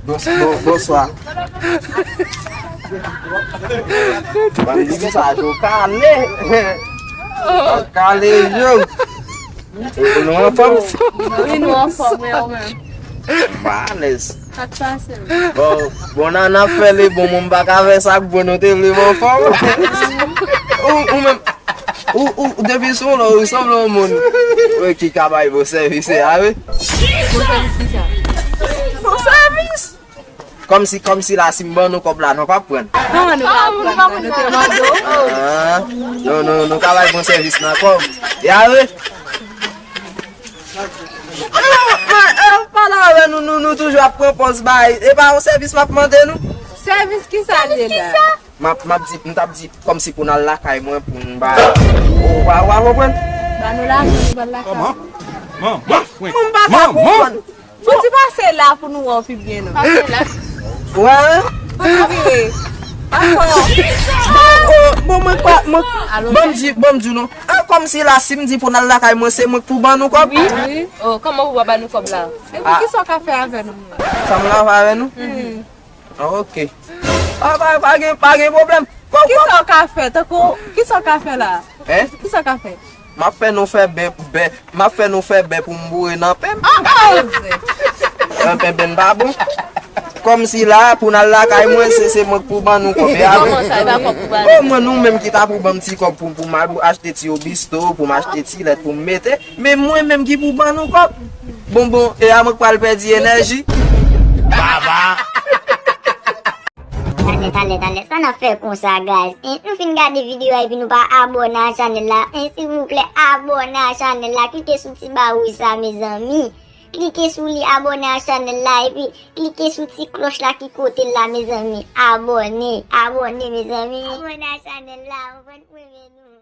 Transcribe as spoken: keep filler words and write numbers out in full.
Bons- bon- Bonswa. Ban m di sa, yo kale. Kale, yo. Ou nou anfòm? Wi, nou anfòm, wi, ou menm? M pa alèz. Sa k pase? Bon, bon, nan, nan fè li bon, mwen m pa ka fè sa k bon, nou te vle m anfòm. Ou, ou menm, ou, ou, depi sou lò, ou sanble yon moun. Wi, ki ka bay bon sèvis, se a, wi. Bon sèvis ki sa? Bon sèvis? Kòmsi, kòmsi la, si m ban nou kòb la, nou p ap pran. Kòman nou p ap pran? Nou te mande w. Ah, nou, nou, nou ka bay bon sèvis nan kòb. Ya, wi. Ah, ah, ah, pale avè nou, nou, nou toujou ap pran pòz bay. E pa yon sèvis m ap mande nou? Sèvis ki sa l ye la? M ap, m ap di, m t ap di, kòmsi pou n al lakay mwen, pou n bay. Ou pa, ou pa konprann? Ba nou lajan, nou ba l lakay. Kòman? Mwen, mwen, mwen. Mwen, m pa ka konprann. Fò ti pase la pou nou wè w pi byen, non. Pase la. Wè, wi. Fò ti vire. Ankò. Bon, bon, mwen, kwa, mwen, ban m di, ban m di w, non. Ah, kòmsi la, si m di pou n al lakay mwen, se mwen k pou ban nou kòb? Wi. Wi. Oh, kòman ou va ban nou kòb la? Epi, kisa w ka fè avè nou? Sa m ka fè avè nou? Ah, ok. Pa, pa, pa gen, pa gen pwoblèm. Kisa w ka fè? Tankou, kisa w ka fè la? Hein? Kisa w ka fè? M ap fè nou fè bè, bè, m ap fè nou fè bè pou m boure nan pen m. Ah, ah! Nan pen, pen pa bon. Kòmsi la, pou n al lakay mwen, se, se mwen k pou ban nou kòb. E a, kòman sa, e pa kòb pou ban nou? O, mwen, nou menm ki ta pou ban m ti kòb pou, pou m al achte ti obisto, pou m achte ti lèt pou m mete. Men mwen menm ki pou ban nou kòb. Bon, bon, e a mwen k pral pèdi enèji. Baba! Talè, talè, talè, sa n ap fè konsa, guys? En, nou fin gade videyo a epi nou pa abòne a chanèl la. En, silvouplè, abòne a chanèl la. Klike sou ti ba wouj sa, mezanmi. Klike sou li, abòne a chanèl la, epi klike sou ti klòch la ki kote l la, mezanmi. Abòne, abòne, mezanmi. Abòne a chanèl la, ou konn premye nou.